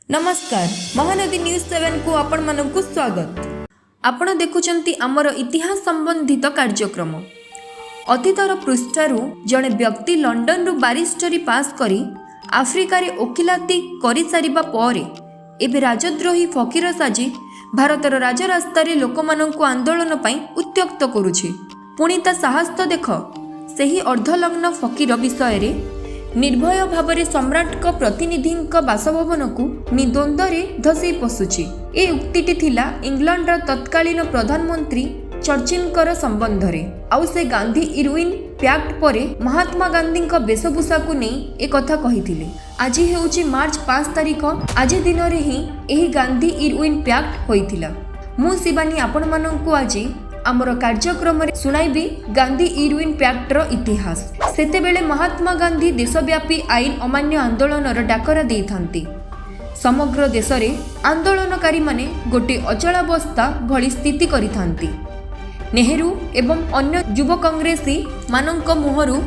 ନମସ୍କାର, ମହାନଦୀ ନ୍ୟୁଜ୍ 7କୁ ଆପଣମାନଙ୍କୁ ସ୍ୱାଗତ। ଆପଣ ଦେଖୁଛନ୍ତି ଆମର ଇତିହାସ ସମ୍ବନ୍ଧିତ କାର୍ଯ୍ୟକ୍ରମ। ଅତୀତର ପୃଷ୍ଠାରୁ ଜଣେ ବ୍ୟକ୍ତି ଲଣ୍ଡନରୁ ବାରିଷ୍ଟରୀ ପାସ୍ କରି ଆଫ୍ରିକାରେ ଓକିଲାତି କରିସାରିବା ପରେ ଏବେ ରାଜଦ୍ରୋହୀ ଫକୀର ସାଜି ଭାରତର ରାଜରାସ୍ତାରେ ଲୋକମାନଙ୍କୁ ଆନ୍ଦୋଳନ ପାଇଁ ଉତ୍ତ୍ୟକ୍ତ କରୁଛି। ପୁଣି ତା ସାହସ ତ ଦେଖ, ସେହି ଅର୍ଦ୍ଧନଗ୍ନ ଫକୀର ବିଷୟରେ ନିର୍ଭୟ ଭାବରେ ସମ୍ରାଟଙ୍କ ପ୍ରତିନିଧିଙ୍କ ବାସଭବନକୁ ନିର୍ଦ୍ୱନ୍ଦ୍ୱରେ ଧସେଇ ପଶୁଛି। ଏ ଉକ୍ତିଟି ଥିଲା ଇଂଲଣ୍ଡର ତତ୍କାଳୀନ ପ୍ରଧାନମନ୍ତ୍ରୀ ଚର୍ଚ୍ଚିଲଙ୍କର ସମ୍ବନ୍ଧରେ। ଆଉ ସେ ଗାନ୍ଧୀ ଇରୱିନ୍ ପ୍ୟାକ୍ଟ ପରେ ମହାତ୍ମା ଗାନ୍ଧୀଙ୍କ ବେଶଭୂଷାକୁ ନେଇ ଏ କଥା କହିଥିଲେ। ଆଜି ହେଉଛି ମାର୍ଚ୍ଚ 5 ତାରିଖ। ଆଜି ଦିନରେ ହିଁ ଏହି ଗାନ୍ଧୀ ଇରୱିନ୍ ପ୍ୟାକ୍ଟ ହୋଇଥିଲା। ମୁଁ ଶିବାନୀ ଆପଣମାନଙ୍କୁ ଆଜି ଆମର କାର୍ଯ୍ୟକ୍ରମରେ ଶୁଣାଇବି ଗାନ୍ଧୀ ଇରୱିନ୍ ପ୍ୟାକ୍ଟର ଇତିହାସ। ସେତେବେଳେ ମହାତ୍ମା ଗାନ୍ଧୀ ଦେଶବ୍ୟାପୀ ଆଇନ ଅମାନ୍ୟ ଆନ୍ଦୋଳନର ଡାକରା ଦେଇଥାନ୍ତି। ସମଗ୍ର ଦେଶରେ ଆନ୍ଦୋଳନକାରୀମାନେ ଗୋଟିଏ ଅଚଳାବସ୍ଥା ଭଳି ସ୍ଥିତି କରିଥାନ୍ତି। ନେହେରୁ ଏବଂ ଅନ୍ୟ ଯୁବ କଂଗ୍ରେସୀ ମାନଙ୍କ ମୁହଁରୁ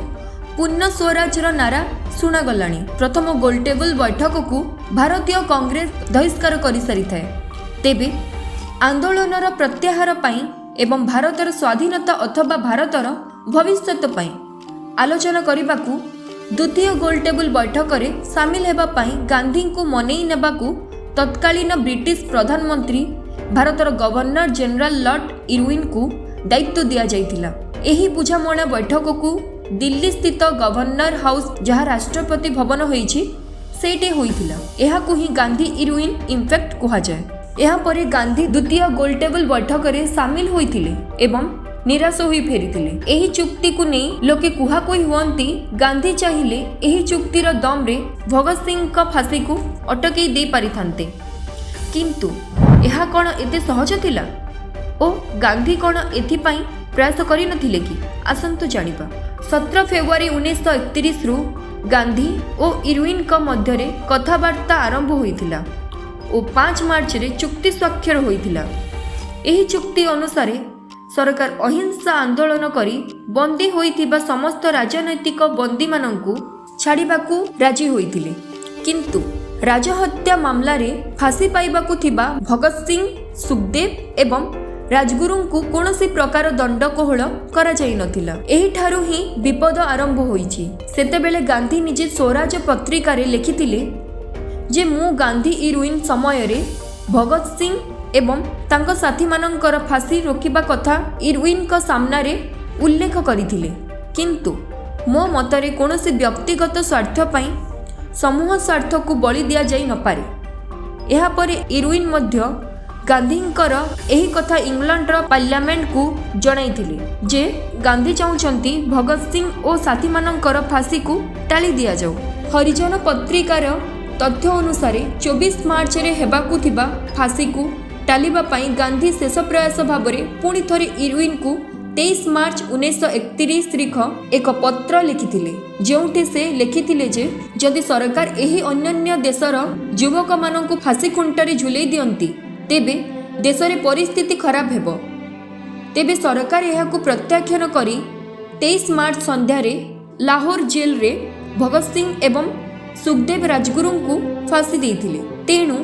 ପୂର୍ଣ୍ଣ ସ୍ୱରାଜର ନାରା ଶୁଣାଗଲାଣି। ପ୍ରଥମ ଗୋଲଟେବୁଲ ବୈଠକକୁ ଭାରତୀୟ କଂଗ୍ରେସ ବହିଷ୍କାର କରିସାରିଥାଏ। ତେବେ ଆନ୍ଦୋଳନର ପ୍ରତ୍ୟାହାର ପାଇଁ ଏବଂ ଭାରତର ସ୍ୱାଧୀନତା ଅଥବା ଭାରତର ଭବିଷ୍ୟତ ପାଇଁ ଆଲୋଚନା କରିବାକୁ ଦ୍ୱିତୀୟ ଗୋଲଟେବୁଲ ବୈଠକରେ ସାମିଲ ହେବା ପାଇଁ ଗାନ୍ଧୀଙ୍କୁ ମନେଇ ନେବାକୁ ତତ୍କାଳୀନ ବ୍ରିଟିଶ ପ୍ରଧାନମନ୍ତ୍ରୀ, ଭାରତର ଗଭର୍ଣ୍ଣର ଜେନେରାଲ ଲର୍ଡ ଇରୱିନ୍ଙ୍କୁ ଦାୟିତ୍ୱ ଦିଆଯାଇଥିଲା। ଏହି ବୁଝାମଣା ବୈଠକକୁ ଦିଲ୍ଲୀ ସ୍ଥିତ ଗଭର୍ଣ୍ଣର ହାଉସ୍, ଯାହା ରାଷ୍ଟ୍ରପତି ଭବନ ହୋଇଛି, ସେଇଠି ହୋଇଥିଲା। ଏହାକୁ ହିଁ ଗାନ୍ଧୀ ଇରୱିନ୍ ଇମ୍ପାକ୍ଟ କୁହାଯାଏ। ଏହାପରେ ଗାନ୍ଧୀ ଦ୍ୱିତୀୟ ଗୋଲଟେବୁଲ ବୈଠକରେ ସାମିଲ ହୋଇଥିଲେ ଏବଂ ନିରାଶ ହୋଇ ଫେରିଥିଲେ। ଏହି ଚୁକ୍ତିକୁ ନେଇ ଲୋକେ କୁହାକୁହି ହୁଅନ୍ତି, ଗାନ୍ଧୀ ଚାହିଁଲେ ଏହି ଚୁକ୍ତିର ଦମରେ ଭଗତ ସିଂଙ୍କ ଫାଶୀକୁ ଅଟକେଇ ଦେଇ ପାରିଥାନ୍ତେ। କିନ୍ତୁ ଏହା କ'ଣ ଏତେ ସହଜ ଥିଲା ଓ ଗାନ୍ଧୀ କ'ଣ ଏଥିପାଇଁ ପ୍ରୟାସ କରିନଥିଲେ କି? ଆସନ୍ତୁ ଜାଣିବା। 17 ଫେବୃଆରୀ 1931ରୁ ଗାନ୍ଧୀ ଓ ଇରୱିନ୍ଙ୍କ ମଧ୍ୟରେ କଥାବାର୍ତ୍ତା ଆରମ୍ଭ ହୋଇଥିଲା ଓ 5 ମାର୍ଚ୍ଚରେ ଚୁକ୍ତି ସ୍ୱାକ୍ଷର ହୋଇଥିଲା। ଏହି ଚୁକ୍ତି ଅନୁସାରେ ସରକାର ଅହିଂସା ଆନ୍ଦୋଳନ କରି ବନ୍ଦୀ ହୋଇଥିବା ସମସ୍ତ ରାଜନୈତିକ ବନ୍ଦୀମାନଙ୍କୁ ଛାଡ଼ିବାକୁ ରାଜି ହୋଇଥିଲେ। କିନ୍ତୁ ରାଜହତ୍ୟା ମାମଲାରେ ଫାଶୀ ପାଇବାକୁ ଥିବା ଭଗତ ସିଂ, ସୁଖଦେବ ଏବଂ ରାଜଗୁରୁଙ୍କୁ କୌଣସି ପ୍ରକାର ଦଣ୍ଡ କୋହଳ କରାଯାଇନଥିଲା। ଏହିଠାରୁ ହିଁ ବିପଦ ଆରମ୍ଭ ହୋଇଛି। ସେତେବେଳେ ଗାନ୍ଧୀ ନିଜେ ସ୍ୱରାଜ ପତ୍ରିକାରେ ଲେଖିଥିଲେ ଯେ, ମୁଁ ଗାନ୍ଧୀ ଇରୱିନ୍ ସମୟରେ ଭଗତ ସିଂ ଏବଂ ତାଙ୍କ ସାଥୀମାନଙ୍କର ଫାଶୀ ରୋକିବା କଥା ଇରୱିନ୍ଙ୍କ ସାମ୍ନାରେ ଉଲ୍ଲେଖ କରିଥିଲେ। କିନ୍ତୁ ମୋ ମତରେ କୌଣସି ବ୍ୟକ୍ତିଗତ ସ୍ୱାର୍ଥ ପାଇଁ ସମୂହ ସ୍ୱାର୍ଥକୁ ବଳି ଦିଆଯାଇ ନପାରେ। ଏହାପରେ ଇରୱିନ୍ ମଧ୍ୟ ଗାନ୍ଧୀଙ୍କର ଏହି କଥା ଇଂଲଣ୍ଡର ପାର୍ଲାମେଣ୍ଟକୁ ଜଣାଇଥିଲେ ଯେ ଗାନ୍ଧୀ ଚାହୁଁଛନ୍ତି ଭଗତ ସିଂ ଓ ସାଥୀମାନଙ୍କର ଫାଶୀକୁ ଟାଳି ଦିଆଯାଉ। ହରିଜନ ପତ୍ରିକାର ତଥ୍ୟ ଅନୁସାରେ 24 ମାର୍ଚ୍ଚରେ ହେବାକୁ ଥିବା ଫାଶୀକୁ ଟାଳିବା ପାଇଁ ଗାନ୍ଧୀ ଶେଷ ପ୍ରୟାସ ଭାବରେ ପୁଣି ଥରେ ଇରୱିନ୍କୁ 23 ମାର୍ଚ୍ଚ 1931 ତାରିଖ ଏକ ପତ୍ର ଲେଖିଥିଲେ, ଯେଉଁଠି ସେ ଲେଖିଥିଲେ ଯେ ଯଦି ସରକାର ଏହି ଅନ୍ୟାନ୍ୟ ଦେଶର ଯୁବକମାନଙ୍କୁ ଫାଶୀ ଖୁଣ୍ଟରେ ଝୁଲେଇ ଦିଅନ୍ତି, ତେବେ ଦେଶରେ ପରିସ୍ଥିତି ଖରାପ ହେବ। ତେବେ ସରକାର ଏହାକୁ ପ୍ରତ୍ୟାଖ୍ୟାନ କରି 23 ମାର୍ଚ୍ଚ ସନ୍ଧ୍ୟାରେ ଲାହୋର ଜେଲରେ ଭଗତ ସିଂ ଏବଂ ସୁଖଦେବ ରାଜଗୁରୁଙ୍କୁ ଫାଶୀ ଦେଇଥିଲେ। ତେଣୁ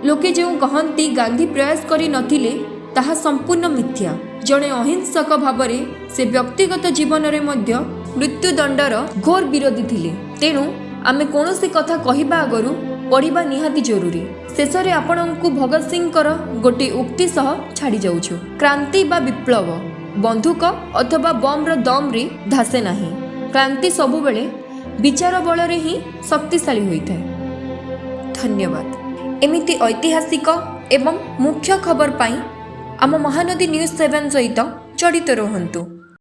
ଲୋକେ ଯେଉଁ କହନ୍ତି ଗାନ୍ଧୀ ପ୍ରୟାସ କରିନଥିଲେ, ତାହା ସମ୍ପୂର୍ଣ୍ଣ ମିଥ୍ୟା। ଜଣେ ଅହିଂସକ ଭାବରେ ସେ ବ୍ୟକ୍ତିଗତ ଜୀବନରେ ମଧ୍ୟ ମୃତ୍ୟୁଦଣ୍ଡର ଘୋର ବିରୋଧୀ ଥିଲେ। ତେଣୁ ଆମେ କୌଣସି କଥା କହିବା ଆଗରୁ ପଢ଼ିବା ନିହାତି ଜରୁରୀ। ଶେଷରେ ଆପଣଙ୍କୁ ଭଗତ ସିଂଙ୍କର ଗୋଟିଏ ଉକ୍ତି ସହ ଛାଡ଼ି ଯାଉଛୁ। କ୍ରାନ୍ତି ବା ବିପ୍ଳବ ବନ୍ଧୁକ ଅଥବା ବମ୍ର ଦମରେ ଧାସେ ନାହିଁ। କ୍ରାନ୍ତି ସବୁବେଳେ ବିଚାର ବଳରେ ହିଁ ଶକ୍ତିଶାଳୀ ହୋଇଥାଏ। ଧନ୍ୟବାଦ। ଏମିତି ଐତିହାସିକ ଏବଂ ମୁଖ୍ୟ ଖବର ପାଇଁ ଆମ ମହାନଦୀ ନ୍ୟୁଜ୍ 7 ସହିତ ଜଡ଼ିତ ରୁହନ୍ତୁ।